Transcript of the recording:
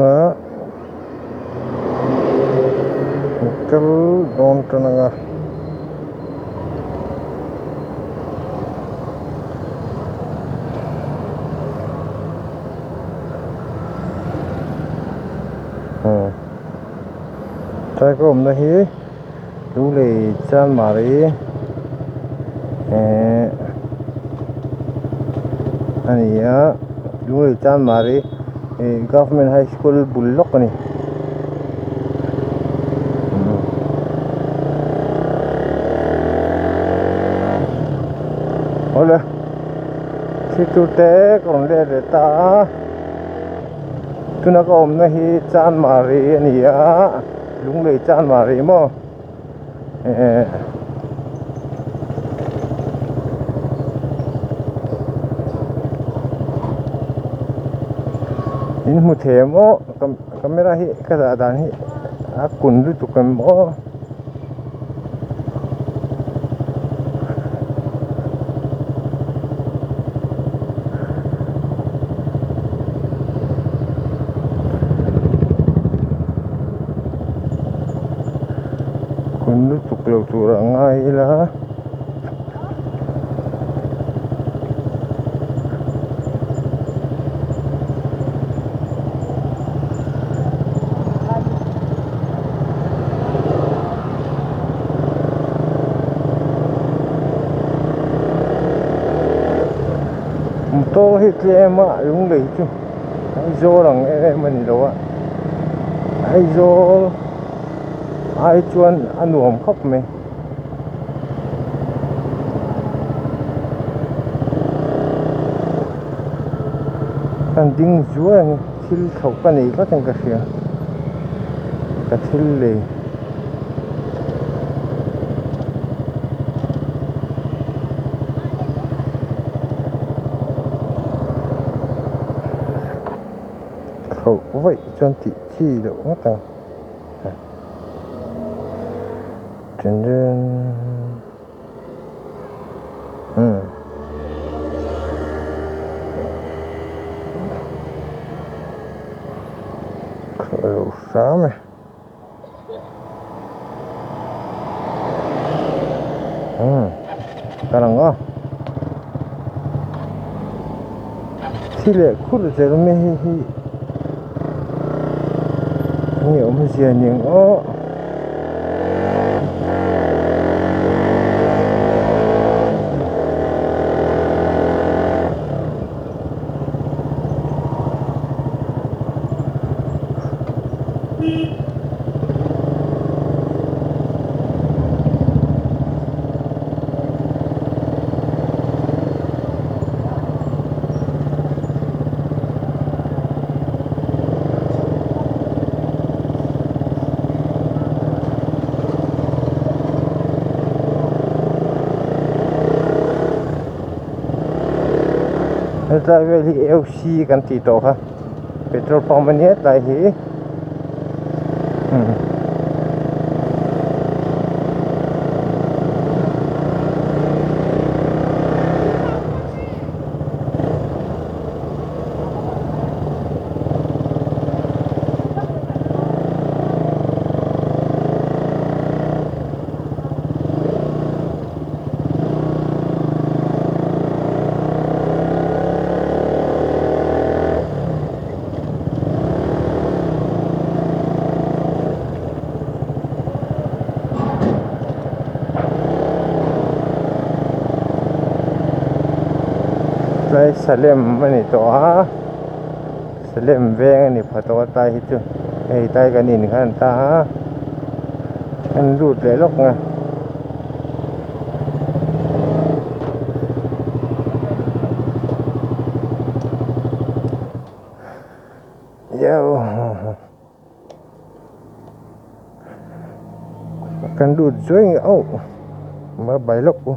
Tunah kan kal dawn tan ang a. Tlai ka awmna hi Lunglei Chanmari ehh a ni a Lunglei Chanmari ih Government High School bul lawk a ni. Awle thil te ka rawn let leh ta a tuna ka awmna hi Chanmari a ni a. Lunglei Chanmari maw eh in hmu thei em aw camera hi ka dah dan hi a kun lutuk em aw. Kun lutuk lo tur a ngai ila. Motor hi tlem a lunglei chu Aizawl ang em em a ni lo a Aizawl ai chuan a nuam khawp mai. Kan ding zuai ang thil thlauh ka nei tlat in ka hria ka thil lei. Thlauh vaih chuan tih chi loh ngawt ang. Hram e. Ka lang a. Thi leh khur zel mai hei hi enge awmzia ning aw. Hetlai vel hi L C kan tih tawh kha petrol pump a nia tlai hi umm. Tlai Salem a ni tawh a Salem veng a ni pha tawh a tlai hi chu hei tlai kan in khan ta a kan lut leh lawk ang a. Kan lut zuai nge auh ma bai lawk u.